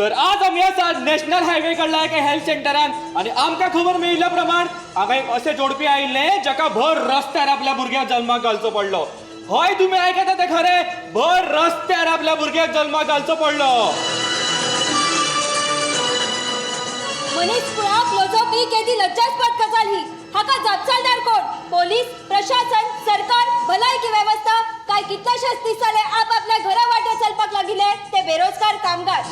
तर आज आमी आसा नॅशनल हायवे कडल्या एका हेल्थ सेंटरान आनी आमकां खबर मेळिल्ल्या प्रमाण हांगा एक अशें जोडपी आयिल्लें जाका भर रस्त्यार आपल्या भुरग्याक जल्माक घालचो पडलो. हय, तुमी आयकता तें खरें, भर रस्त्यार आपल्या भुरग्याक जल्माक घालचो पडलो. मनीस कुळाक लजोवप ही केदी लज्जास्पद गजाल ही. हाका जापसालदार कोण? पोलीस, प्रशासन, सरकार, भलायकी वेवस्था काय कितलेशेच दीस जाले आपापल्या घरा वाटे चलपाक लागिल्ले ते बेरोजगार कामगार.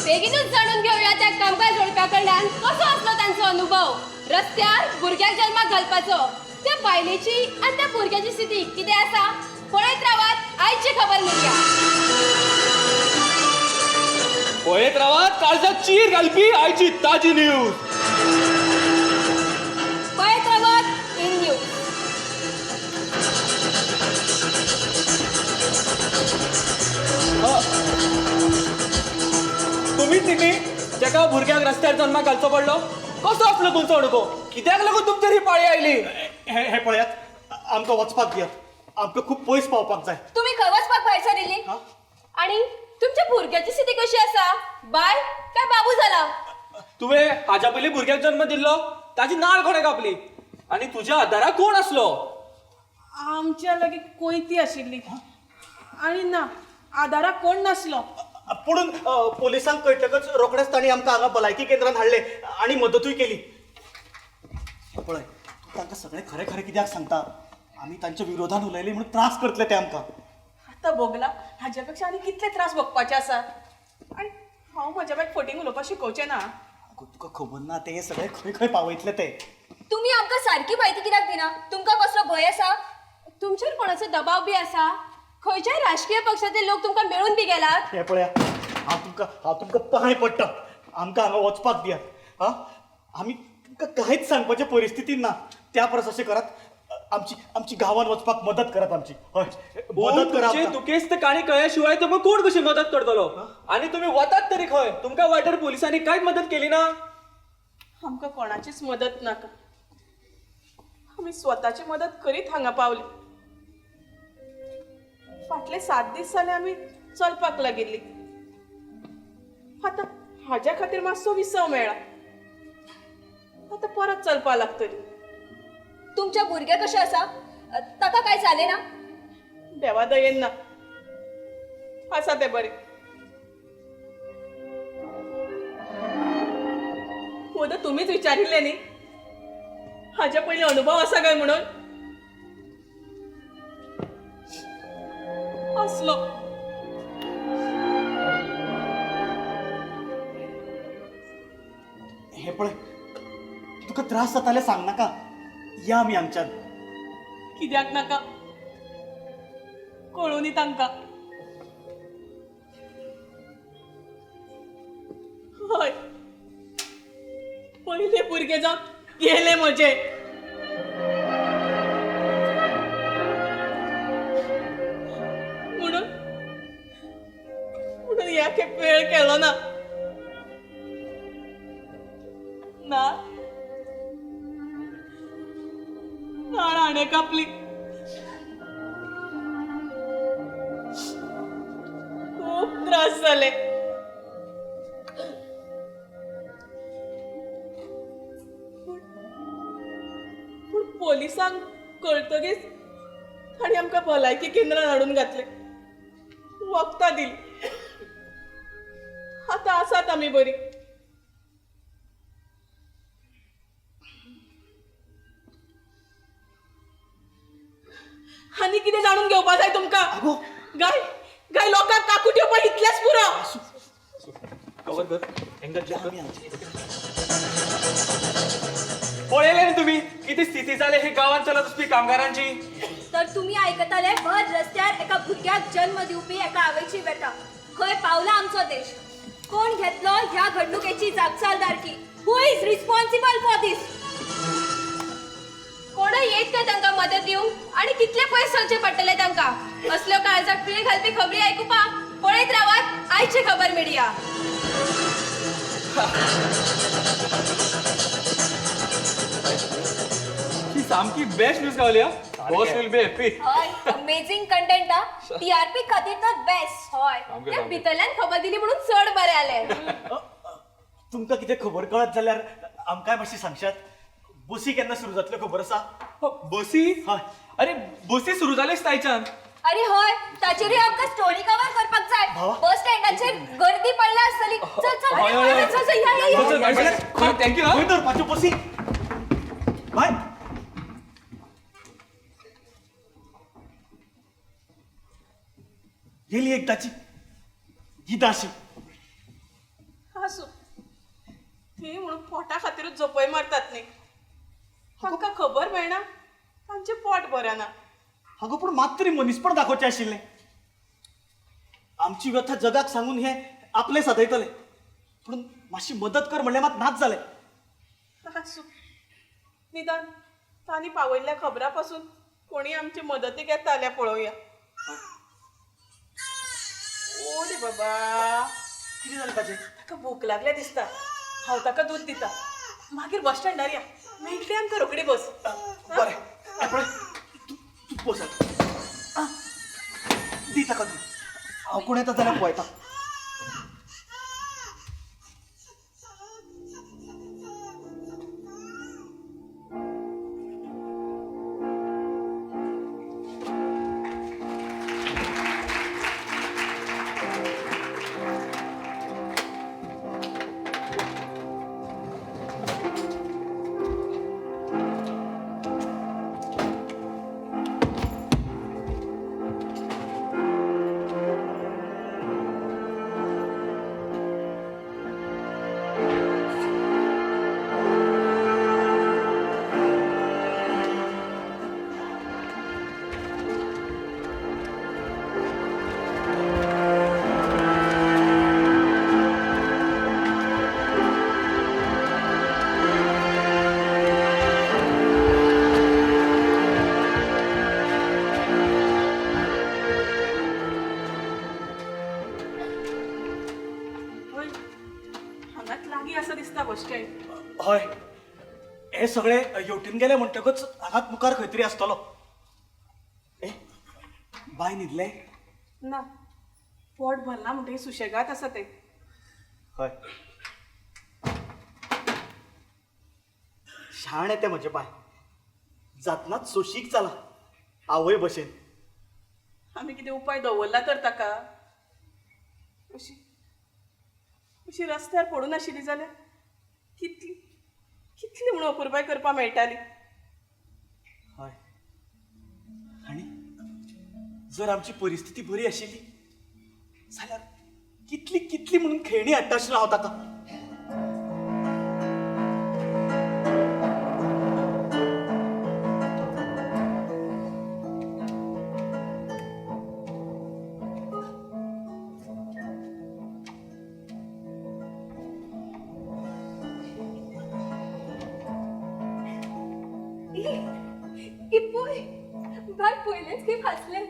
बेगीनच जाणून घेऊया त्या कामगार जोडप्या कडल्यान कसो आसलो तांचो अनुभव रस्त्यार भुरग्याक जल्माक घालपाचो. त्या बायलेची आनी त्या भुरग्याची स्थिती कितें आसा पळयत रावात आयची खबर मिडिया. पळयत रावात काळजाक चीर घालपी आयची ताजी न्यूज. पळयत रावात इन न्यूज. तुम्हीच न्ही जाका भुरग्याक रस्त्यार जल्माक घालचो पडलो? कसो आसलो तुमचो अनुभव? कित्याक लागून तुमचेर ही पाळी आयली? हे हे पळयात, आमकां वचपाक दियात, आमकां खूब पयस पावपाक जाय. तुम्ही खंय वचपाक भायर सरिल्ली? आणि तुमच्या भुरग्याची स्थिती कशी आसा? बाय काय बाबू जाला? तुवें हाज्या पयलीं भुरग्याक जन्म दिल्लो, ताजी नाळ कोणें कापली आनी तुज्या आदाराक कोण आसलो? आमच्या लागीं कोयती आशिल्ली आनी ना आदाराक कोण नासलो. पुणून पोलिसांक कळटकच रोखडेच तांणी आमकां हांगा भलायकी केंद्रांत हाडले आनी मदतूय केली. हे पळय, तूं तांकां सगळें खरें खरें कित्याक सांगता? आमी तांच्या विरोधान उलयली म्हणून त्रास करतले ते आमकां. आतां भोगला हाज्या पेक्षा आनी कितले त्रास भोगपाचे आसा. आनी हांव म्हज्या बायक फटींग उलोवपाक शिकोवचें ना. आगो, तुका खबर ना, ते सगळे खंय खंय पावयतले ते. तुम्ही आमकां सारकी म्हायती कित्याक दिना? तुमकां कसलो भंय आसा? तुमचेर कोणाचो दबाव बी आसा? खंयच्याय राजकीय पक्षाचे लोक तुमकां मेळून बी गेलात? हे पळया, हांव तुमकां पांय पडटा, आमकां हांगा वचपाक दियात. हा, आमी तुमकां कांयच सांगपाचे परिस्थितीन ना. त्या परस अशें करात, आमची आमची गांवान वचपाक मदत करात आमची. हय, मदत करा तुमची आमकां. दुखेस्त काणी कळ्ळ्या शिवाय तुमकां कोण कशी मदत करतलो? आनी तुमी वतात तरी खंय? तुमकां वाटेर पोलिसांनी कांयच मदत केली ना? आमकां कोणाचीच मदत नाका. आमी स्वताची मदत करीत हांगा पावले. फाटले 7 दीस जाले आमी चलपाक लागिल्ली. आतां हाज्या खातीर मातसो विसव मेळ्ळा. आतां परत चलपाक लागतली. तुमच्या भुरग्याक कशें आसा? ताका काय जालें ना? देवा दयेन ना, आसा तें बरें. मुद्दम तुमीच विचारिल्लें न्ही हाज्या पयलीं अनुभव आसा काय म्हणून? आसलो. हे पळय, तुका त्रास जाताले सांग नाका. या आमी हांगच्यान. कित्याक नाका? कळूनी तांकां. हय, पयले भुरगे जावन गेले म्हजे. म्हणून म्हणून ह्या खेप वेळ केलो ना. ना नाळ हाणें कापली. खूब त्रास जाले. पूण पोलिसांक कळटकीच तांणी आमकां भलायकी केंद्रान हाडून घातले, वखदां दिली. आतां आसात आमी बरीं. आनी कितें जाणून घेवपा जाय तुमकां? आगो. गाय गाय लोकांक काकूट येवपा इतलेंच पुरो. कवर कर, एंगल. या आमी हांगच्यान. पळयलें न्ही तुमी कितें स्थिती जाल्या ही गांवांत चलत वचपी कामगारांची? तर तुम्ही आयकताले भर रस्त्यार एका भुरग्याक जन्म दिवपी एका आवयची व्यथा. खंय पावला आमचो देश? कोण घेतलो ह्या घडणुकेची जापसालदारकी? Who is responsible for this? कोणय येत काय तांकां मदत दिवंक? आनी कितले पयस चलचें पडटलें तांकां? असल्यो काळजाक पीळ घालपी खबरी आयकुपाक पळयत रावात आयची खबर मिडिया. ही सामकी बेस्ट न्यूज गावली हा. Boss will be happy. हय, अमेझिंग कंटेंट हा. टीआरपी खातीर तर बेस्ट. हय, त्या भितरल्यान खबर दिली म्हणून चड बरें जालें. तुमकां कितें खबर कळत जाल्यार आमकांय मातशी सांगशात. बसी केन्ना सुरू जातल्यो खबर आसा? बसी? हय. अरे बसी सुरू जालेच तायच्यान. अरे हय, ताचेरूय आमकां स्टोरी कव्हर करपाक जाय. भावा. बस स्टँडाचेर गर्दी पडल्या आसतली. चल चल. हय, हय, हय. चल चल, या या या. Thank you. खंय धरपाच्यो बसी? बाय. गेली एकदाची गिदाशी. आसूं, ती म्हणून पोटा खातीरूच झोपय मारतात न्ही. तांकां खबर मेळना तांचें पोट बरें ना. अगो पूण मात तरी मनीसपण दाखोवचें आशिल्लें. आमची व्यथा जगाक सांगून हे आपलें सादयतले, पूण मातशी मदत कर म्हणल्यार मात नाच जालें. आसूं, निदान तांणी पावयल्ल्या खबरां पासून कोणी आमचे मदतीक येता जाल्यार पळोवया. ओ रे बाबा, कितें जालें ताचें? ताका भूक लागल्या दिसता. हांव ताका दूद दिता, मागीर बस स्टँडार या, मेळटली आमकां रोखडी बस. बरें, हें पळय, तूं तूं बस आतां. आं, दी ताका दूद. हांव कोण येता जाल्यार पळयता. हय, हांगाच लागीं आसा दिसता बस स्टँड. हय, हे सगळे हेवटेन गेले म्हणटकच हांगाच मुखार खंय तरी आसतलो. ए बाय, न्हिदलें? ना, पोट भरला म्हणटकीर सुशेगाद आसा तें. हय, शाणें तें म्हजें बाय, जातनाच सोशीक जालां आवय भशेन. आमी कितें उपाय दवरला तर ताका? अशी अशी रस्त्यार पडून आशिल्ली जाल्यार कितली कितली म्हणून अपुरबाय करपाक मेळटाली. हय, आनी जर आमची परिस्थिती बरी आशिल्ली जाल्यार कितली कितली म्हणून खेळणी हाडटा आशिल्लो हांव ताका. इपूय बाय, पयलेच खेप हांसलें.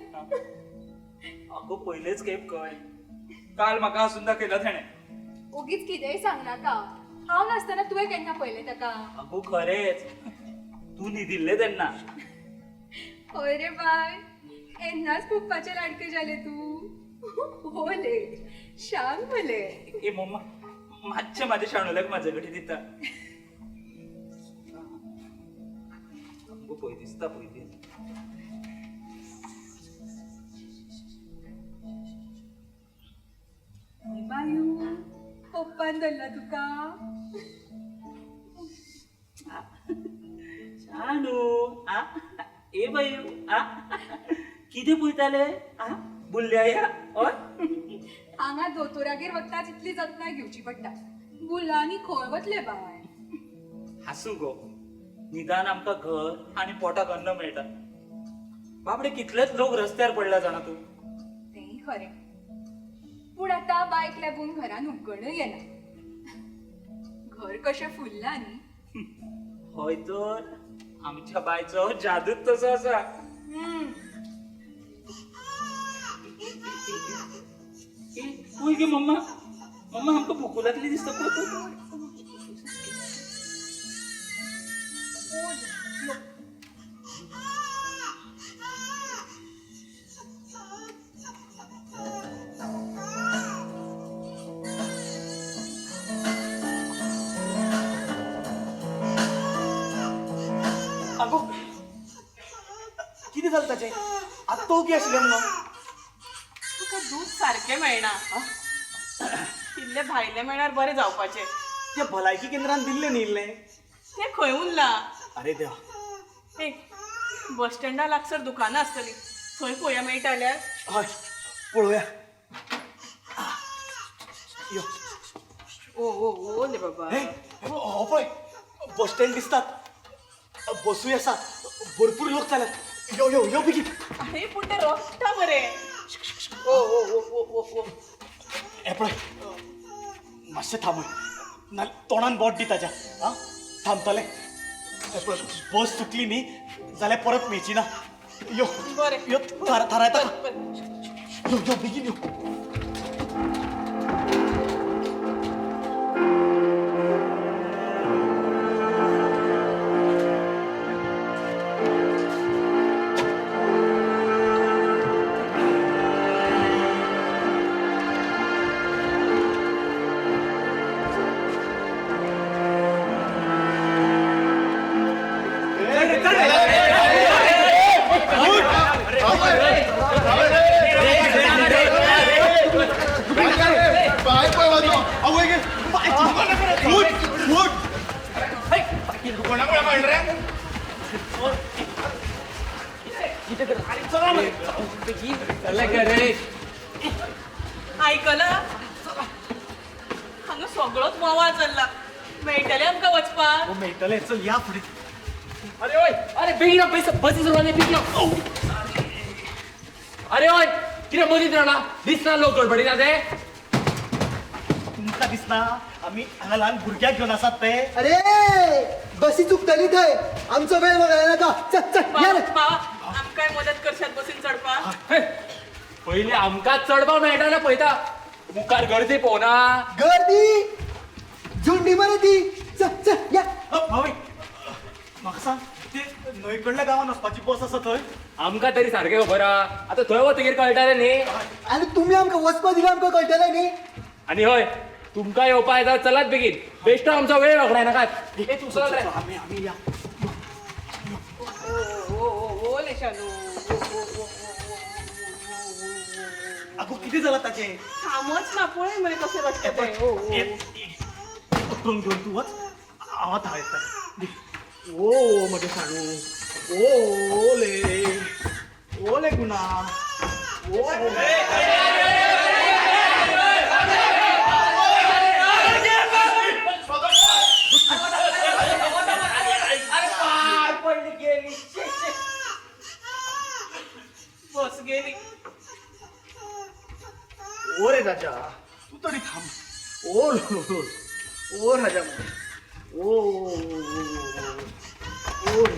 अगो पयलेच खेप खंय, काल म्हाका हासून दाखयला तेणें. ओगीच कितेंय सांगनाका. हांव नासतना तुवें केन्ना पळयलें ताका? अगो खरेंच, तूं न्हिदिल्लें तेन्ना. हय रे बाय, येन्नाच पप्पाचे लाडके जाले तूं. भोले शांत भले. ए मम्मा, मातशें म्हाज्या शाणुल्याक म्हाजे कडेन दिता. अगो पळय दिसता, पळय दिसता. बायू, पप्पान धरला तुका. शाणू आ, ए बायू आ, कितें पळयताले आ बुल्ल्या या? हय. हांगा दोतोरागेर वता तितली जतनाय घेवची पडटा. बुलांनी खंय वतले बाय. हासूं गो, निदान आमकां घर आनी पोटाक अन्न मेळटा. बाबडे कितलेच लोक रस्त्यार पडला जाणा तूं. तेंय खरें, पूण आतां बायक लागून घरान उबगणय येना. घर कशें फुल्लां न्ही. हय तर, आमच्या बायचो जादूच तसो आसा. ए पळय गे मम्मा, मम्मा आमकां भुकू लागली दिसता. पळय पळय पळय. ताचें? आतां तो ओगी आशिल्लें मुगो. तुका दूद सारकें मेळना. इल्लें भायलें मेळ्ळ्यार बरें जावपाचें. ते भलायकी केंद्रान दिल्लें न्ही इल्लें. तें खंय उरलां? अरे देवा. ए, बस स्टँडा लागसर दुकानां आसतलीं, थंय पळोवया मेळटा जाल्यार. हय, पळोवया. यो. ओ ओ ओ ले बाबा. हे हो पळय बस स्टँड दिसतात, बसूय आसा, भरपूर लोक चालत. यो यो यो बेगीन. अरे पूण ते रडटा मरे. ओ ओ ओ ओ ओ ओ. हे पळय, मातशें थांबय, ना तोंडान बोट दी ताच्या. आं, थांबतलें. हे पळय, बस चुकली न्ही जाल्यार परत मेळची ना. यो. बरें. यो, थारायता. बरें. यो यो बेगीन यो. पाय पळय वाजो आवय गे. उठ उठ, कोणाक म्हणलें रे? आयकलां? हांगा सगळोच बोवाळ चल्ला. मेळटलें आमकां वचपाक? मेळटलें, चल या फुडें. अरे ओय, अरे बेगीन पैसे बसीस रावले, बेगीन. अरे ओय, कितें मदींत रावला? दिसना लोक गडबडीना ते? तुमकां दिसना आमी हांगा ल्हान भुरग्याक घेवन आसात ते? अरे बसी चुकतली थंय, आमचो वेळ वगैरे नाका. चल चल या रे. बाबा, आमकांय मदत करशात बसीन चडपाक? पयलीं आमकां चडपाक मेळटा ना पळयता, मुखार गर्दी पळोवना. गर्दी झुंडी मरे ती. चल चल या. भाई, म्हाका सांग, ते न्हंय कडल्या गांवान वचपाची बस आसा थंय? आमकां तरी सारकें खबर आहा, आतां थंय वतकीर कळटलें न्ही. आनी तुमी आमकां वचपा दिल्यार आमकां कळटलें न्ही. आनी हय, तुमकां येवपा येता, चलात बेगीन, बेश्टो आमचो वेळ वगडाय नाकात. चल रे. आमी आमी या. ओ ओ ओ ले शानू. ओ ओ ओ. आगो, कितें जालां ताचें? थांबच ना, पळय मरे कशें रडटा तें. ओ ओ. उतरून घेवन तूं वच, हांव आतां येता. ओ म्हजें साणू, ओ ले ओले गुणा, ओ. बस गेली. ओ रे राजा, तूं तरी थांब. ओ लो लो, ओ राजा, ओ ओ रे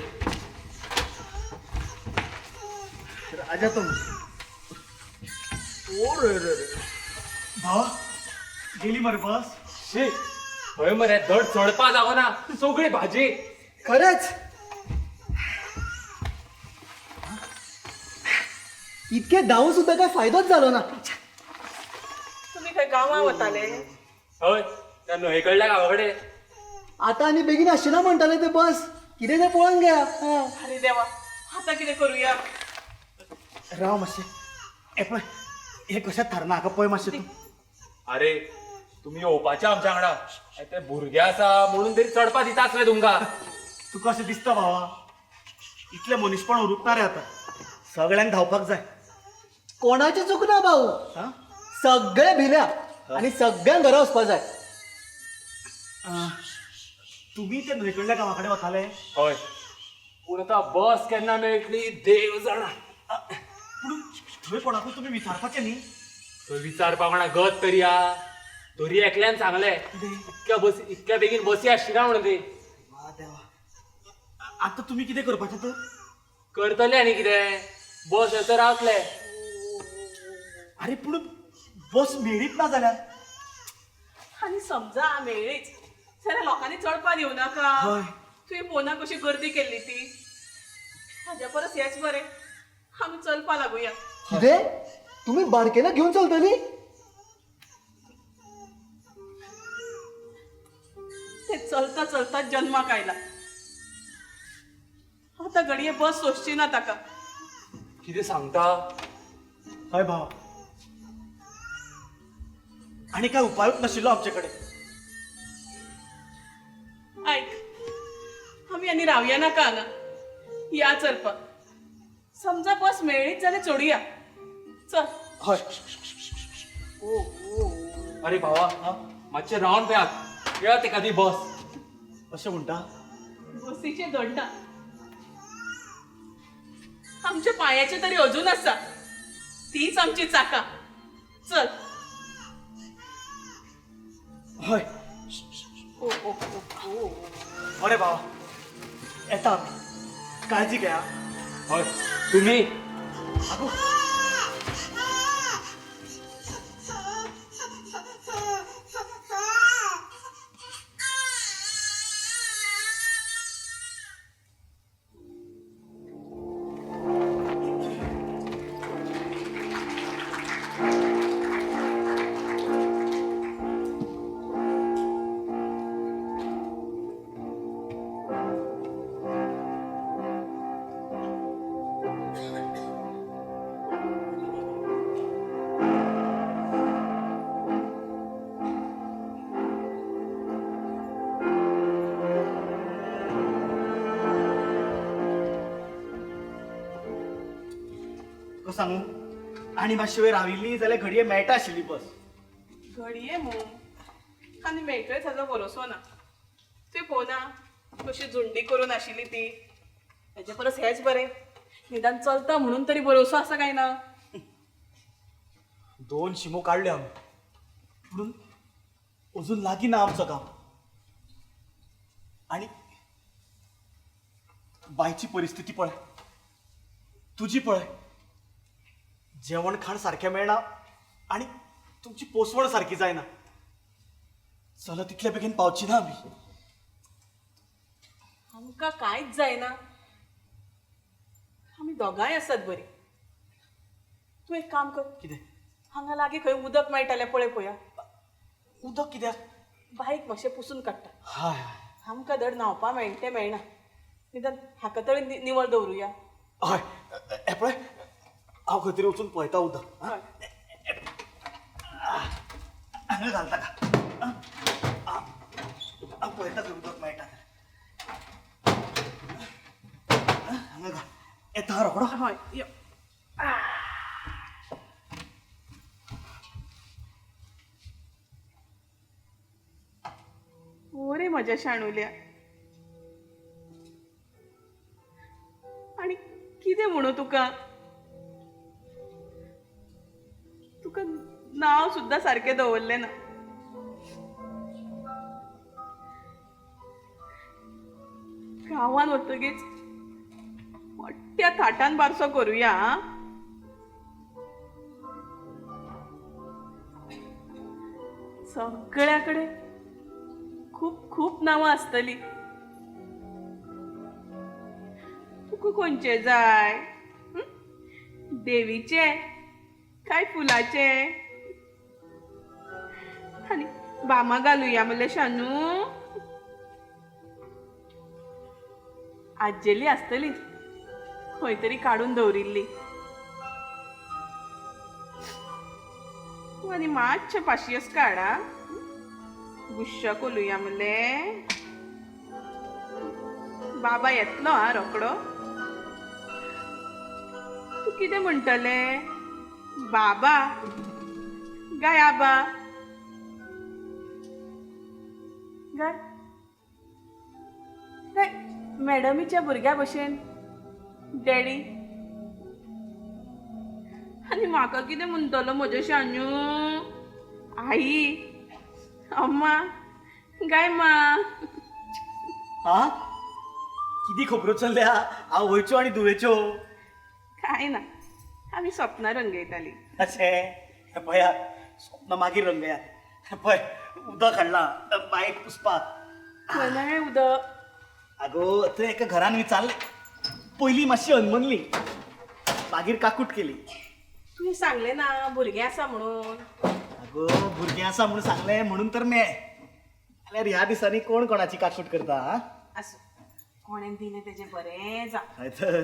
राजा तो. ओ रे रे रे भावा, गेली मरे बस. शी, हय मरे, धड चडपा जागो ना, सगळी भाजी. खरंच इतके धावून सुद्धा काय फायदोच झालो ना. तुमी खंय गांवां वताले? हय, त्या न्हंय कडल्या गांवा कडेन. आता आनी बेगीन आसना म्हणटाले ते बस, कितें तें पळोवन घ्या. अरे देवा, आतां कितें करुया? राव मातशें. हे पळय, हें कशें थारना हाका पळय मातशें तूं. अरे तुमी येवपाचे आमच्या वांगडा, ते भुरगे आसा म्हणून तरी चडपा दिता आसले तुमकां. तुका अशें दिसता भावा? इतलें मनीसपण उरूंक ना रे आतां, सगळ्यांक धांवपाक जाय. कोणाची चूक ना भाऊ, हां, सगळे भिल्या आनी सगळ्यांक घरा वचपा जाय. तुमी ते न्हंयकडल्या गांवा कडेन वताले? हय, पूण आतां बस केन्ना मेळटली देव जाणा. पूण थंय कोणाकूय तुमी विचारपाचें न्ही. थंय विचारपा कोणा गत तरी आ, तरी एकल्यान सांगलें इतक्या बस इतक्या बेगीन बसी आसची ना म्हणून ती. वा देवा, आतां तुमी कितें करपाचें तर? करतले आनी कितें, बस येसर रावतले. अरे पूण बस मेळीत ना जाल्यार? आनी समजा मेळ्ळीच जाल्यार लोकांनी चडपा दिवं नाका? हय. तुवें पळोवना कशी गर्दी केल्ली ती? ताज्या परस हेंच बरें, आमी चलपा लागुया. कितें तुमी बारकेला घेवन चलतली? ते चलता चलता जन्माक आयला, आतां घडये बस सोंसची ना ताका. कितें सांगता? हय भावा, आनी काय उपायूच नाशिल्लो आमचे कडेन. आयक, आमी आनी रावया नाका हांगा, या चलपाक. समजा बस मेळ्ळीच जाल्यार चडुया, चल. हय. अरे भावा, मातशें रावन पळयात, मेळत एखादी बस. अशें म्हणटा? बसीचे धडना, आमच्या पांयाचे तरी अजून आसा, तीच आमची चाकां. चल. हय. बरें भावा, येता आमी, काळजी घे. हय तुमी. आगो तुका सांगू, आनी मातशी वेळ राविल्ली जाल्यार घडये मेळटा आशिल्ली बस. घडये मू, आनी मेळटलेच हाजो भरोसो ना. तुवें पळोवना कशी झुंडी करून आशिल्ली ती? हेजे परस हेच बरें, निदान चलता म्हणून तरी भरोसो आसा काय ना. 2 शिमो काडल्यो आमी, पूण अजून लागीं ना आमचो गांव. आनी बायची परिस्थिती पळय, तुजी पळय, जेवण खाण सारकें मेळना आनी तुमची पोसवण सारकी जायना. चलत तितले बेगीन पावची ना आमी. आमकां कांयच जायना, आमी दोगांय आसात बरीं. तूं एक काम कर. कितें? हांगा लागीं खंय उदक मेळटालें पळय पळया. उदक कित्याक? बायक मातशें पुसून काडटा. हय. आमकां धड न्हांवपा मेळटा तें मेळना, निदान हाका तरी निवळ दवरुया. हय, हें पळय, हांव खंय तरी वचून पळयता उदक. हांगा घालता का? हांव पळयता खंय उदक मेळटा. हांगा घाल. येता रोखडो. हय यो. ओरे म्हज्या शाणुल्या, आनी कितें म्हणू तुका? तुका नांव सुद्दां सारकें दवरलें ना. गांवान वतगीच मोठ्या थाटान बारसो करुया. सगळ्या कडेन खूब खूब नांवां आसतलीं. तुका खंयचें जाय? देवीचें काय फुलाचें? आनी बामा घालुया म्हणल्यार शानू आज्जेली आसतली खंय तरी काडून दवरिल्ली. तूं आनी मातशें पाशियस काड. गुस्सा कोलुया म्हणलें. बाबा येतलो आं रोकडो. तूं कितें म्हणटलें? बाबा गाय आबा गाय गाय मॅडमीच्या भुरग्या भशेन डॅडी. आनी म्हाका कितें म्हणटलो म्हज्यो शानू? आई, अम्मा गाय मा. हा, किती खबरो चल्ल्या आवयच्यो आनी धुवेच्यो. काय ना, आमी सपनां रंगयतालीं. अशें? पळयात, सपनां मागीर रंगयात. पळय उदक हाडलां बायक पुसपाक. खंय मेळ्ळें उदक? आगो थंय एका घरान विचारलें, पयलीं मातशी अनमनली, मागीर काकूट केली. तुवें सांगलें ना भुरगें आसा म्हणून? आगो भुरगें आसा म्हणून सांगलें म्हणून तर मेळ्ळें, जाल्यार ह्या दिसांनी कोण कोणाची काकूट करता? आसूं, कोणें दिलें तेजें बरें जावं. हय तर.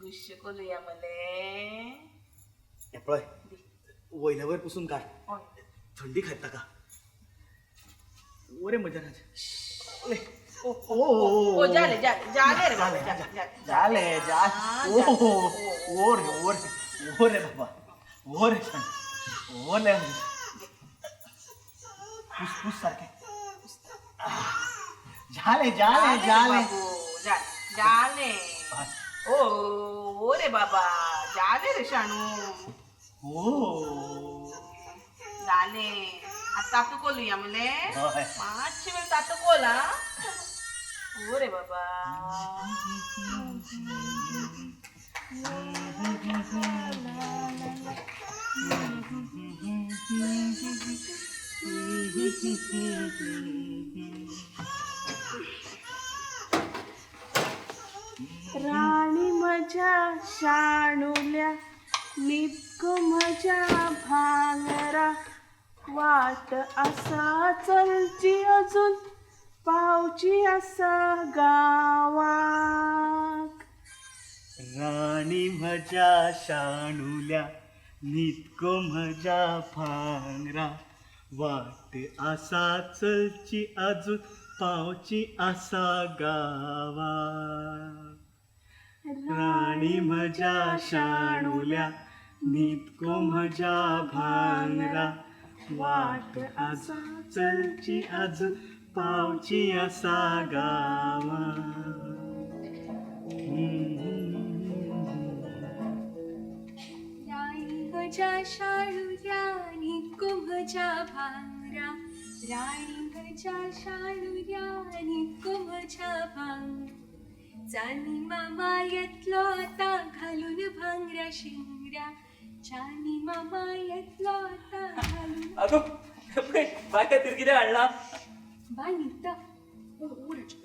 दुश्य कोलया मले. हें पळय, वयल्या वयर पुसून काड, थंडी खायत ताका. ओरे म्हज्या राज. ओ ओ ओ जाले जाले जाले रे बाबा, जाले जाले. जाले जाले. ओ ओ रे ओ रे ओ रे बाबा, ओ रे शाण, ओ ले. पुस पुस सारकें. जाले जाले जाले बाबू, जाले जाले. ओ ओ रे बाबा, जाले रे शाणू. ओ जाले. आता तातू कोलया मले. हय. मातशे वेळ तातू कोल. हा, ओ रे बाबा. राणी म्हज्या शाणुल्या, निपको म्हज्या भांगरा, वाट आसा चलची अजून, पावची आसा गांवाक. राणी म्हज्या शाणुल्या, न्हिदको म्हज्या भांगरा, वाट आसा चलची अजून, पावची आसा गांवाक. राणी म्हज्या शाणुल्या, न्हिदको म्हज्या भांगरा, वाट आसा चलची अजून, पावची आसा गांवाक. राणी म्हज्या शाणुल्या, न्हिदको म्हज्या भांगरा, राणी म्हज्या शाणुल्या, न्हिदको म्हज्या भांगरा. चानी मामा येतलो आतां घालून भांगरा शिंगऱ्या, चानी मामा येतलो आतां घालून. अगो पळय, बाय खातीर कितें हाडलां. बाय न्हिदता.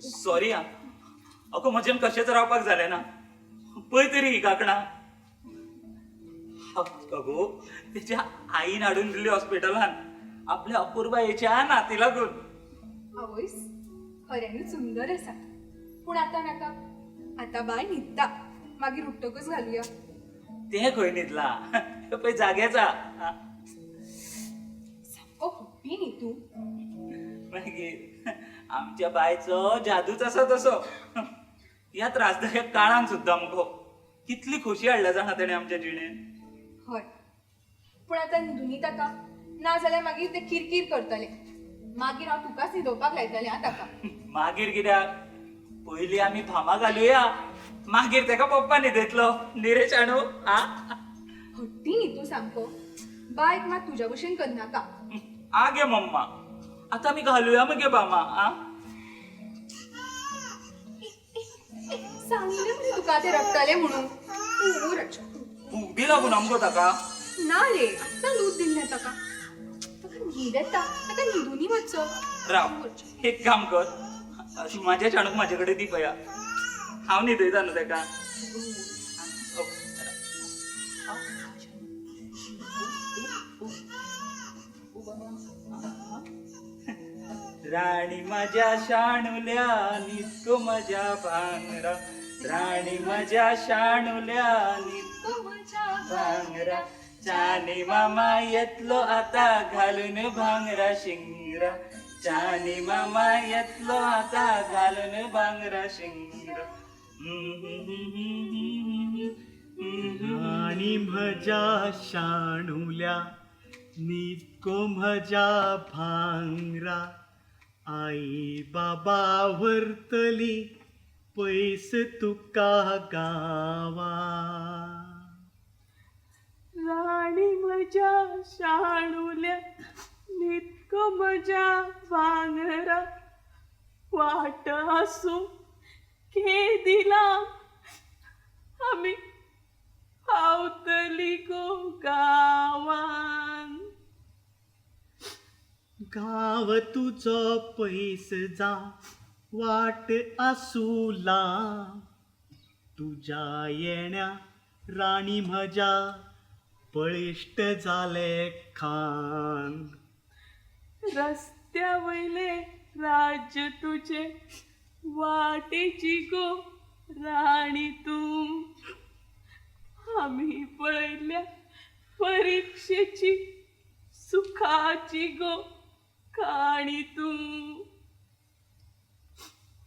सॉरी आं, अगो म्हज्यान कशेंच रावपाक जालें ना. पळय तरी ही कांकणां. अगो तेच्या आईन हाडून दिली हॉस्पिटलान आपल्या अपुरबायेच्या नाती लागून. आवयस, खऱ्यांनीच सुंदर आसा. पूण आतां नाका, आतां बाय न्हिदता, मागीर उठ्ठकच घालुया. तें खंय न्हिदलां, पळय जागेचा. सामको हट्टी न्ही तूं. मागीर आमच्या बायचो जादूच आसा तसो. ह्या त्रासदायक काळान सुद्दां मुगो कितली खोशी हाडल्या जाणा तेणें आमच्या जिणेंत. हय, पूण आतां न्हिदुनी ताका, ना जाल्यार मागीर ते किरकीर करतले. मागीर हांव तुकाच न्हिदोवपाक लायतलें आं ताका. मागीर कित्याक, पयलीं आमी फामा घालुया, मागीर तेका पप्पा न्हिदयतलो. न्ही रे शाणू? आ, हट्टी न्ही तूं सामको. बायक मात तुज्या भशेन करनाका. आगे मम्मा, आतां आमी घालुया मगे बामा. आ, सांगिल्लें मरे तुका ते रडटलें म्हणून. ओ रडचें. भूक बी लागून आमगो ताका. ना रे, आत्तां दूद दिल्लें ताका. ताका न्हीद येता, ताका न्हिदुनी मातसो. राव, एक काम कर, माझ्या शाणूक म्हाजे कडेन दी पया, हांव न्हिदयता न्हू तेका. राणी माझ्या शाणुल्या, न्हिदको म्हज्या भांगरा, राणी माझ्या शाणुल्या, न्हिदको म्हज्या भांगरा, चानी मामा येतलो आता घालून भांगरा शिंगरा, चानी मामा येतलो आता घालून भांगरा शिंगरा. राणी म्हज्या शाणुल्या, न्हिदको म्हज्या भांगरा, आई बाबा व्हरतली पयस तुका गांवा. राणी म्हज्या शाणुल्या, न्हिदको म्हज्या भांगरा, वाट आसूं केदिला, आमी पावतली गो गांवान. गांव तुजो पयस जा, वाट आसूं लांब, तुज्या येण्या राणी म्हज्या बळिश्ट जाले खांद. रस्त्या वयले राज्य तुजें, वाटेची गो राणी तूं. आमी पळयल्ल्या परिक्षेची सुखाची गो काणी तूं.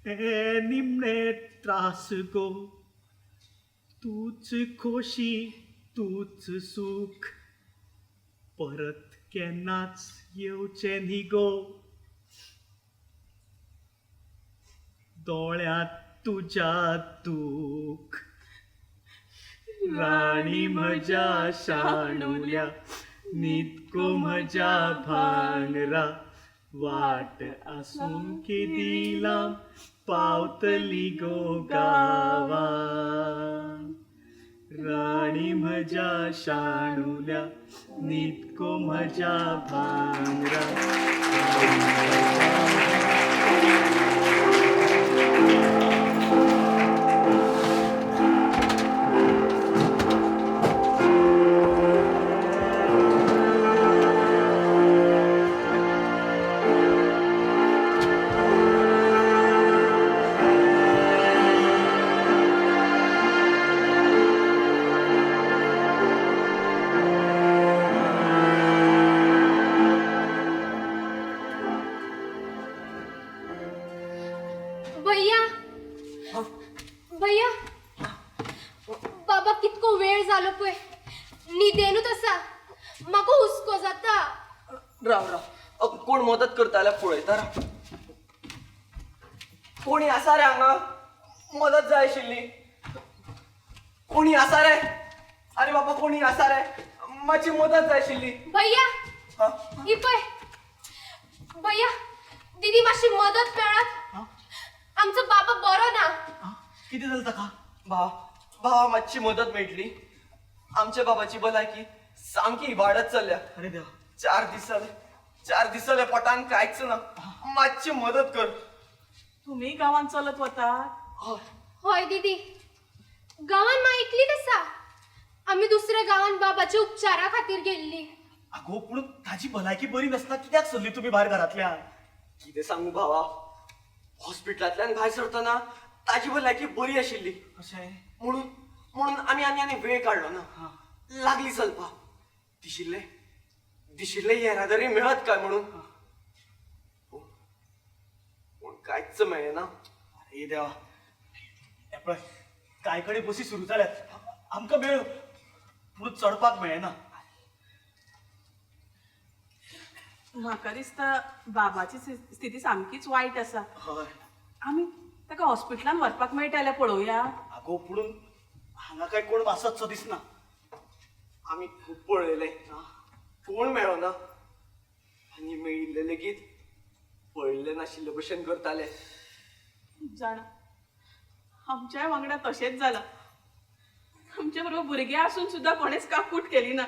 हे निमणे त्रास गो, तूच खोशी तूच सूख, परत केन्नाच येवचें न्ही गो. दोळ्यांत तुज्या दूख, राणी म्हज्या शाणुल्या, न्हीद गो म्हज्या भांगरा, वाट आसूं केदी लांब, पावतली गो गांवां. राणी म्हज्या शाणुल्या, न्हीद गो म्हज्या भांगरा. भैया, भैया, बाबा कितको वेळ जालो पळय न्हिदेनूच आसा, म्हाका हुस्को जाता. राव राव, कोण मदत करता जाल्यार पळयता राव. कोणी आसा रे हांगा? मदत जाय आशिल्ली. कोणी आसा रे? आरे बाबा, कोणी आसा रे? मातशी मदत जाय आशिल्ली. भैया, ही पळय भैया, दीदी मातशी मदत मेळत? आमचो बाबा बरो ना. कितें जालें ताका? भावा, भावा, मातशी मदत मेळटली? आमच्या बाबाची भलायकी सामकी इबाडत चल्ल्या. अरे देवा. 4 दीस जाले, 4 दीस जाले, पोटान कांयच ना. मातशी मदत कर. तुमी गांवांत चलत वतात? हय दीदी, गांवान मां एकलीच आसा. आमी दुसऱ्या गांवान बाबाच्या उपचारा खातीर गेल्ली. आगो, पूण ताजी भलायकी बरी नासतना कित्याक सरली तुमी भायर घरांतल्यान? कितें सांगू भावा, हॉस्पिटलांतल्यान भायर सरतना ताजी भलायकी बरी आशिल्ली. अशें? म्हणून म्हणून आमी आनी आनी वेळ काडलो ना. लागली चलपाक. दिशिल्लें दिशिल्लें येरादारी मेळत काय म्हणून, पूण पूण कांयच मेळ्ळें ना. अरे देवा. हें पळय, कांय कडेन बसी सुरू जाल्यात, आमकां मेळ्ळ्यो पूण चडपाक मेळना. म्हाका दिसता बाबाची स्थिती सामकीच वायट आसा. हय. आमी ताका हॉस्पिटलान व्हरपाक मेळटा जाल्यार पळोवया. आगो, पूण हांगा काय कोण आसत सो दिसना. आमी खूब पळयलें, कोण मेळ्ळो ना आनी मेळिल्ले लेगीत पळयल्ले नाशिल्ले भशेन करताले. जाणा, आमच्याय वांगडा तशेंच जालां. आमच्या बरोबर भुरगे आसून सुद्दां कोणेच काकूट केली ना.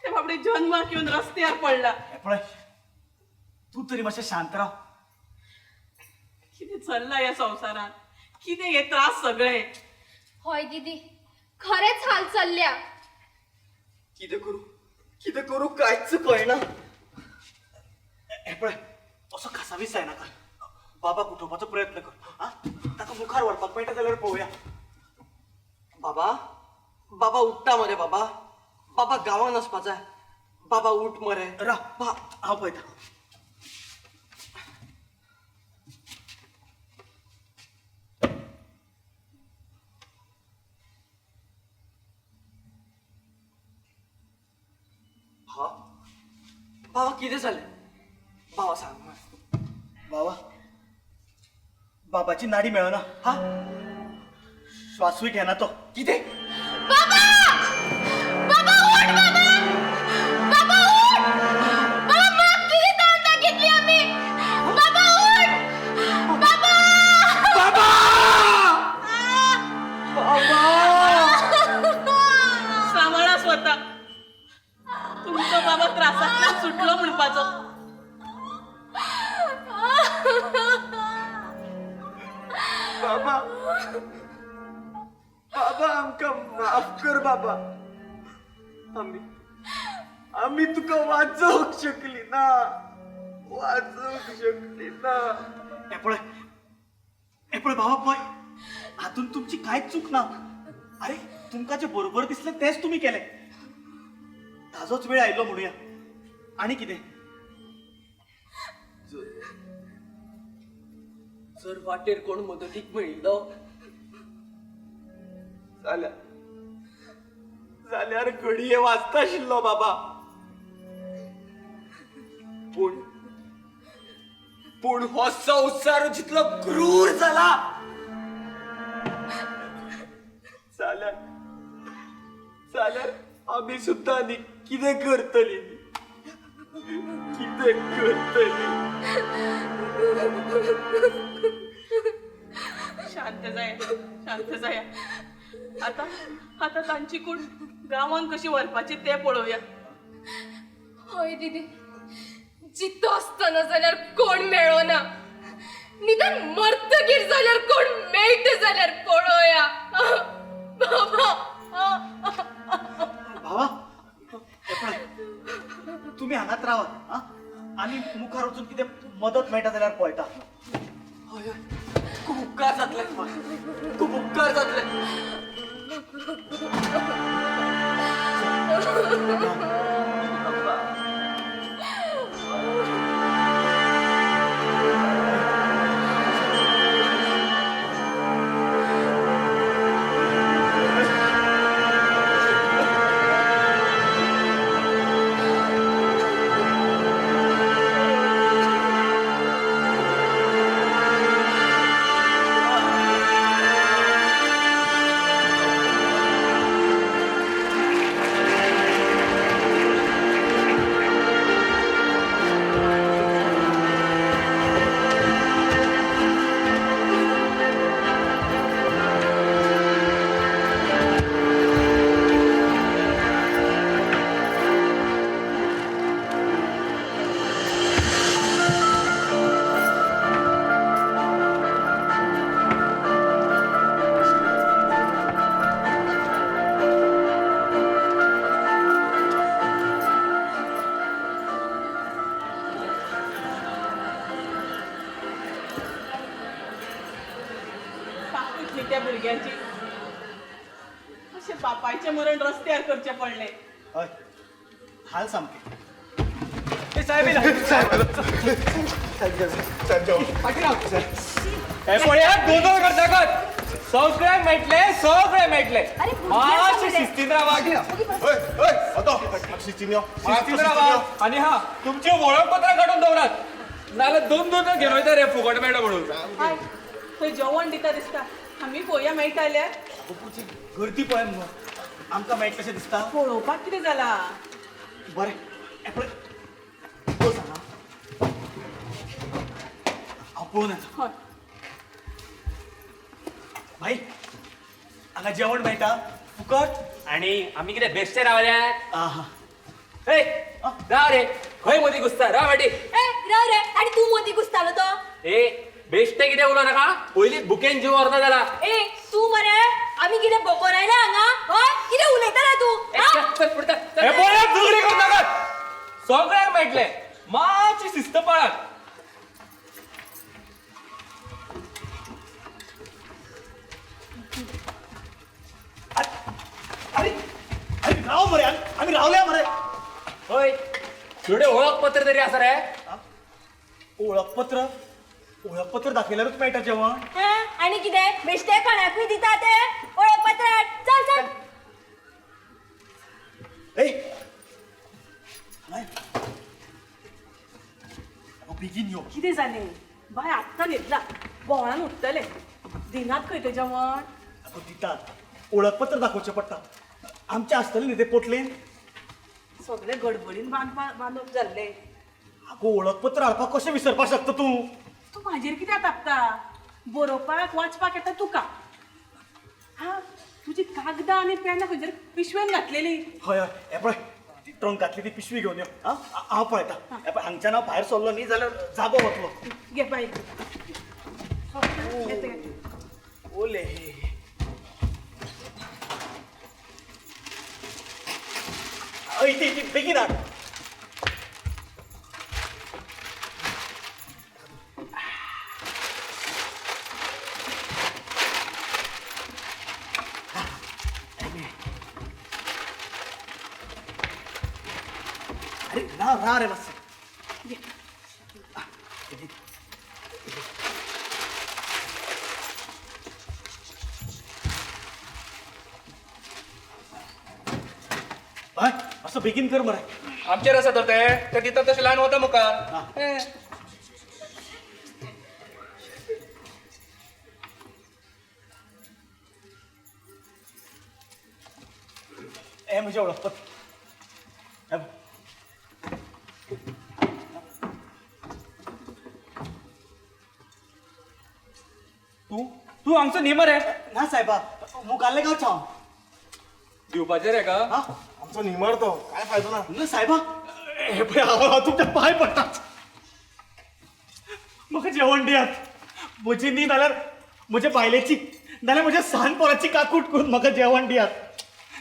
ते बाबडे जन्माक येवन रस्त्यार पडला. हें पळय, तूं तरी मातशें शांत राव. कितें चल्लां ह्या संवसारांत, कितें हे त्रास सगळे! हय दीदी, खरेंच हाल चल्ल्या. कितें करूं, कितें करूं, कांयच कळना. हें पळय, असो खासावीस जायनाका. बाबाक उठोवपाचो प्रयत्न कर. आं, ताका मुखार व्हरपाक मेळटा जाल्यार पळोवया. बाबा, बाबा, उठ्ठा मरे बाबा? बाबा, गांवान वचपा जाय. बाबा, उठ मरे. राव, हांव पळयता. भावा, भावा, कितें जालें? भावा, सांग. बाबा, बाबाची नाडी मेळना. हा, श्वासूय घेना तो. कितें? बाबा, बाबा, उठ बाबा, बाबा उठ बाबा. माग किती ताण दाखयतली आमी. बाबा, उठ बाबा. बाबा! बाबा! सांबाळा स्वता. तुमचो बाबा त्रासांतल्यान सुटलो म्हणपाचो. बाबा, बाबा, आमकां माफ कर बाबा. आमी आमी तुका वाचोवंक शकली ना, वाचोवंक शकली ना. हें पळय, हें पळय भावा, पळय, हातूंत तुमची कांयच चूक ना. अरे, तुमकां जें बरोबर दिसलें तेंच तुमी केलें. ताजोच वेळ आयिल्लो म्हणुया. आनी कितें? जर वाटेर कोण मदतीक मेळिल्लो जाल्यार जाल्यार घडये वाचता आशिल्लो बाबा. पूण पूण हो संवसार जितलो क्रूर जाला, जाल्यार जाल्यार आमी सुद्दां आनी कितें करतली, कितें करतली? शांत जाया, शांत जाया. आतां आतां तांची कूड गांवांत कशी व्हरपाची तें पळोवया. हय दीदी, जितो आसतना जाल्यार कोण मेळना, निदान मरतगीर जाल्यार कोण मेळटा जाल्यार पळोवया. बाबा, भावा, हे पळय, तुमी हांगाच रावात आं, आमी मुखार वचून कितें मदत मेळटा जाल्यार पळयता. हय हय, खूब उपकार जातले, खूब उपकार जातले. पाकूच न्ही त्या भुरग्यांची, अशें बापायचें मरण रस्त्यार करचें पडलें. हय, हाल सामके. साहेब, हे पळयात, गोंदळ करनाकात. सगळे मेळटले, सगळे मेळटले. मातशे शिस्तीन रावा, शिस्तीन रावा. आनी हा, तुमची वळखपत्रां काडून दवरात, नाल्यार दोन दोन घेवन वयता रे फुकट मेळटा म्हणून. हय, थंय जेवण दिता दिसता, आमी पळोवया मेळटा जाल्यार. गर्दी पळय मुगो, आमकां मेळटलेशें दिसता. पळोवपाक कितें जाला? बरें, हें पळय, बस हांगा, हांव पळोवन येता. हय भाई, हांगा जेवण मेळटा फुकट. आनी आमी कितें बेश्टे रावल्यात? आहा, ए राव रे, खंय मदीं घुसता? राव फाटी. ए राव रे, आनी तूं मदीं घुसतालो तो. ए बेश्टे कितें उलोवं नाका, पयलींच बुकेन जीव व्हरता जाला. ए तूं मरे, आमी कितें बोकोर आयला हांगा? हय, कितें उलयता रे तूं? हे पळयात, झगडी करनाकात. सगळ्यांक मेळटले, मातशी शिस्त पाळात. अरे अरे राव मरे, आमी रावल्या मरे. हय, तुजें वळखपत्र तरी आसा रे? वळखपत्र? वळखपत्र दाखयल्यारूच मेळटा जेवण. आनी कितें बेश्टे खाणाकूय दिता ते वळखपत्र? चल चल. ए बेगीन यो. कितें जालें बाय? आत्तां न्हिदला, बोवाळान उठतलें. दिनात खंय तें जेवण? आगो दितात, वळखपत्र दाखोवचें पडटा. आमचें आसतलें न्ही तें पोटलेन? सगळें गडबडीन बांदप जाल्लें. आगो वळखपत्र हाडपाक कशें विसरपाक शकता तूं? तूं म्हाजेर कित्याक तापता? बरोवपाक वाचपाक येता तुका. हा, तुजी कागदां आनी पेनां खंयसर पिशवेन घातलेली. हय हय, हें पळय, ती ट्रंकांतली ती पिशवी घेवन यो. आं, हांव पळयता. हें पळय, हांगच्यान हांव भायर सरलो न्ही जाल्यार जागो वतलो. घे बाय. ओले हय, ती बेगीन हाड. राव राव रे मातसो. हय, असो बेगीन कर मरे. आमचेर आसा तर ते दिता तशें ल्हान वता मुखार. हे म्हजें वळखपत्र. तूं तूं आमचो न्ही मरे? ना साहेबा, मुखाल्ले गांवचो हांव. दिवपाचें रे का? आमचो निमर तो काय फायदो ना. ना साहेबा, हे पळय हांव तुमच्या पांय पडटा, म्हाका जेवण दियात. म्हजी न्ही नाल्यार म्हज्या बायलेची, नाल्यार म्हज्या सान पोराची काकूट करून म्हाका जेवण दियात.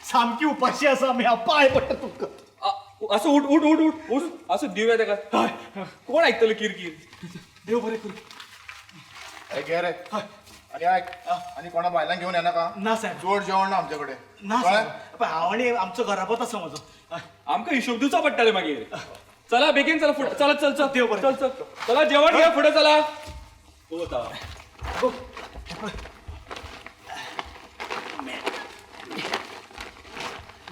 सामकी उपाशी आसा आमी. हांव पांय पडटा तुमकां. असो उठ उठ उठ उठ उठ, असो दिवया ताका. कोण आयकतलो किरकीर? देव बरें करूं. घे रे. आनी आयक, आनी कोणा बायलांक घेवन येनाका. ना साहेब. जोड जेवण ना आमचे कडेन. ना साहेब, हांव आनी आमचो घराबोच आसा म्हजो. आमकां हिशोब दिवचो पडटले मागीर. चला बेगीन चला फुडें, चला चल चल. देव बरें. चल चल चला, जेवण घ्या फुडें चला.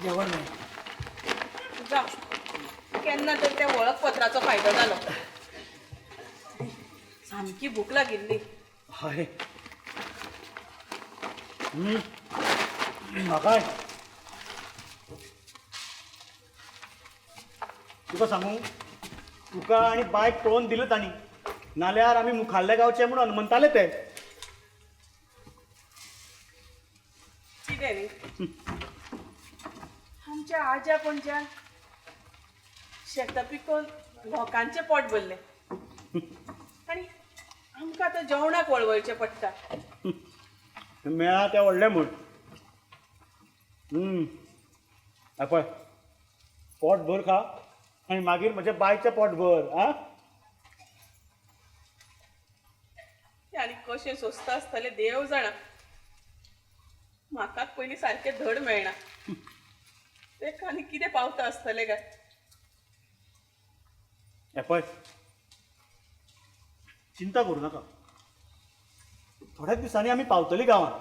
जेवण मेळ्ळें. जा, केन्ना तर त्या वळखपत्राचो फायदो जालो. सामकी भूक लागिल्ली. हय, म्हाका तुका सांगू, तुका आनी बायक पळोवन दिलें तांणी, नाल्यार आमी मुखाल्ल्या गांवचे म्हणून अनमनताले ते. कितें न्ही, आमच्या आज्या पणज्यान शेतां पिकोवन लोकांचें पोट भरलें आनी आमकां आतां जेवणाक वळवळचें पडटा. मेळ्ळा तें व्हडलें म्हूण. पळय, पोट भर खा आनी मागीर म्हज्या बायचें पोट भर. आं, आनी कशें सोंसता आसतलें देव जाणा. म्हाकाच पयलीं सारकें धड मेळना, तेका आनी कितें पावता आसतलें काय? हें पळय, चिंता करूं नाका. थोड्याच दिसांनी आमी पावतली गांवांत.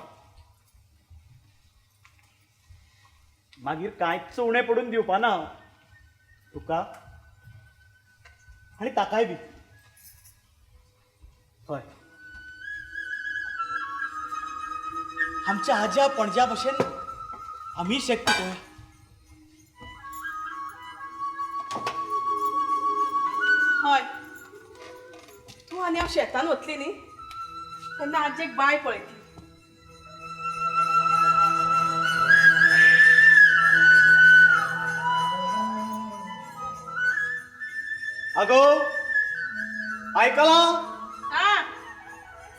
मागीर कांयच उणें पडून दिवपा ना तुका आनी ताकाय बी. हय, आमच्या आज्या पणज्या भशेन आमी शेत पिकोवया. हय, तूं आनी हांव शेतान वतली न्ही तेन्ना आजेक बाय पळयतली. आगो आयकलां?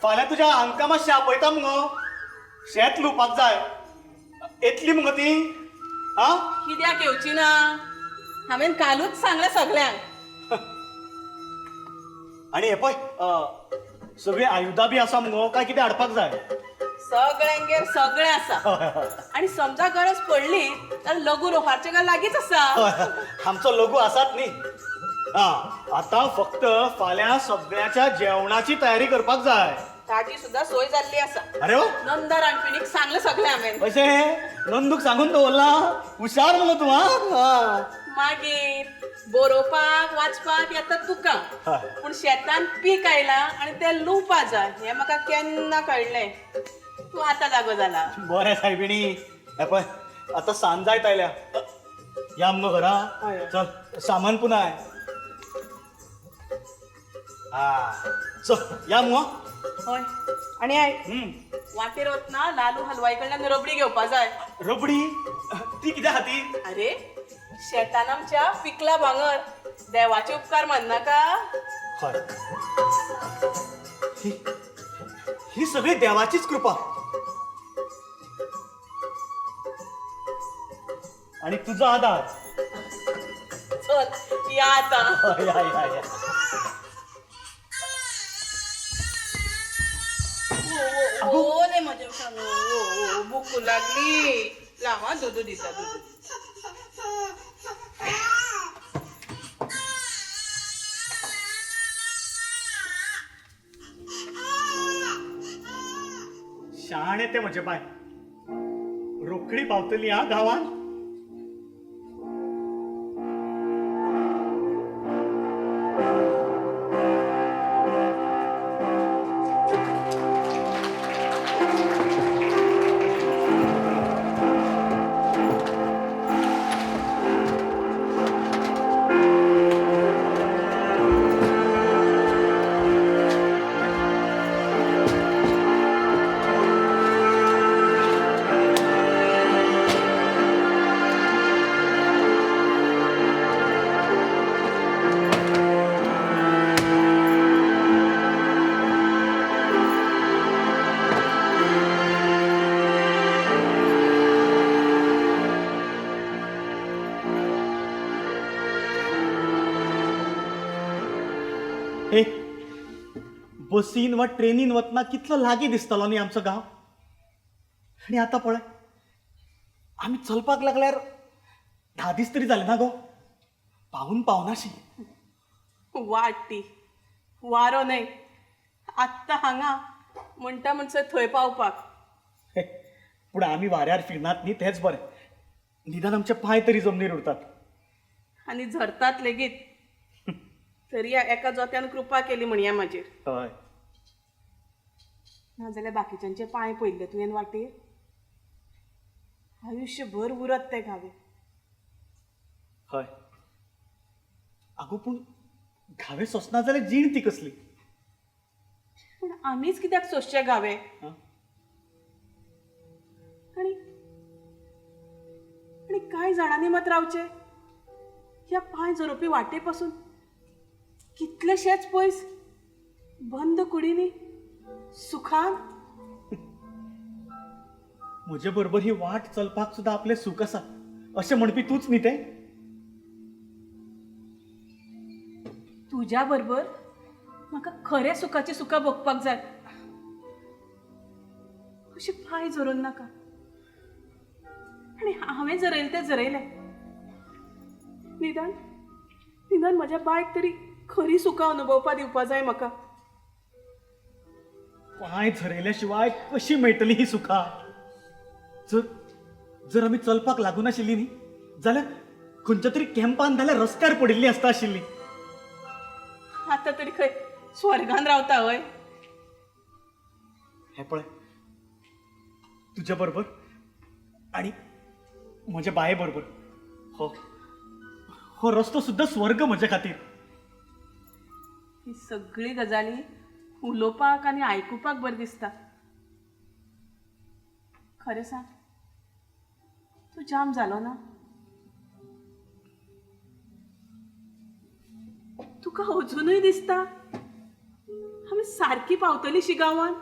फाल्यां तुज्या आंकां मातशें आपयता मुगो, शेत लुवपाक जाय. येतली मुगो ती? आं, कित्याक येवची ना? हांवें कालूच सांगलें सगल्यांक. आनी हे पळय, सगळीं आयुधां बी आसा मुगो, काय कितें हाडपाक जाय? सगळ्यांगेर सगळें आसा. आनी समजा गरज पडली तर लघु रोहारचें घर लागींच आसा. आमचो लघु आसात न्ही. आं, आतां फक्त फाल्यां सगळ्यांच्या जेवणाची तयारी करपाक जाय. ताजी सुद्दां सोय जाल्ली आसा. अरे वा, नंदा रांदपिणीक सांगलें सगळें हांवें. अशें? नंदूक सांगून दवरलां? हुशार मुगो तूं. आं, मागीर बरोवपाक वाचपाक येता तुका, पूण शेतान पीक आयलां आनी तें लुवपा जाय हें म्हाका केन्ना कळ्ळें. तूं आतां जागो जाला. बरें सायबिणी, हें पळय आतां सांज जायत आयल्या. या मुगो घरा, चल सामान पुनाय. आं, चल या मुगो. हय, आनी आयक, वाटेर वतना लालू हलवाई कडल्यान रबडी घेवपा जाय. रबडी ती कित्या खातीर? अरे शेतान आमच्या पिकला भांगर, देवाचे उपकार माननाका. हय, ही सगळी देवाचीच कृपा आणि तुझा आधार. चल या आता. या या या. ओ रे म्हज्या सांगू, भूक लागली. लावा दुदू दिता, दुदू. शाणें तें म्हजें बाय, रोखडी पावतली आं गांवांत. हे, बसीन वा ट्रेनीन वतना कितलो लागीं दिसतालो न्ही आमचो गांव. आनी आतां पळय आमी चलपाक लागल्यार 10 दीस तरी जाले ना गो, पावून पावनाशी. वाट ती वारो न्हय, आत्तां हांगा म्हणटा म्हणसर थंय पावपाक. पूण आमी वाऱ्यार फिरनात न्ही तेंच बरें, निदान आमचे पांय तरी जमनीर उरतात. आनी झरतात लेगीत. तरी ह्या एका जोत्यान कृपा केली म्हणया म्हाजेर. हय. नाजाल्यार बाकीच्यांचे पांय पळयल्ले तुवें वाटेर, आयुश्यभर उरत ते घावे. हय आगो, पूण घावे सोंसना जाल्यार जीण ती कसली? पूण आमीच कित्याक सोंसचे घावे? आनी आनी कांय जाणांनी मात रावचे ह्या पांय झरोवपी वाटे पासून कितलेशेच पयस बंद कुडींनी सुखान. म्हजे बरोबर ही वाट चलपाक सुद्दां आपलें सूख आसा अशें म्हणपी तूंच न्ही तें? तुज्या बरोबर म्हाका खऱ्या सुखाची सुखां भोगपाक जाय. अशें पांय झरोवन नाका. आनी हांवें झरयलें तें झरयलें, निदान निदान म्हज्या बायक तरी खरी सुखां अनुभवपा दिवपा जाय म्हाका. पांय झरयल्या शिवाय कशी मेळटली ही सुखां? जर जर आमी चलपाक लागूं नाशिल्ली न्ही जाल्यार खंयच्या तरी कॅम्पान जाल्यार रस्त्यार पडिल्ली आसता आशिल्ली. आतां तरी खंय स्वर्गान रावता हय? हें पळय, तुज्या बरोबर आनी म्हज्या बाये बरोबर हो हो रस्तो सुद्दां स्वर्ग म्हजे खातीर. ही सगळी गजाली उलोवपाक आनी आयकुपाक बरें दिसता. खरें सांग, तूं जाम जालो ना? तुका अजुनूय दिसता आमी सारकी पावतली शी गांवांत?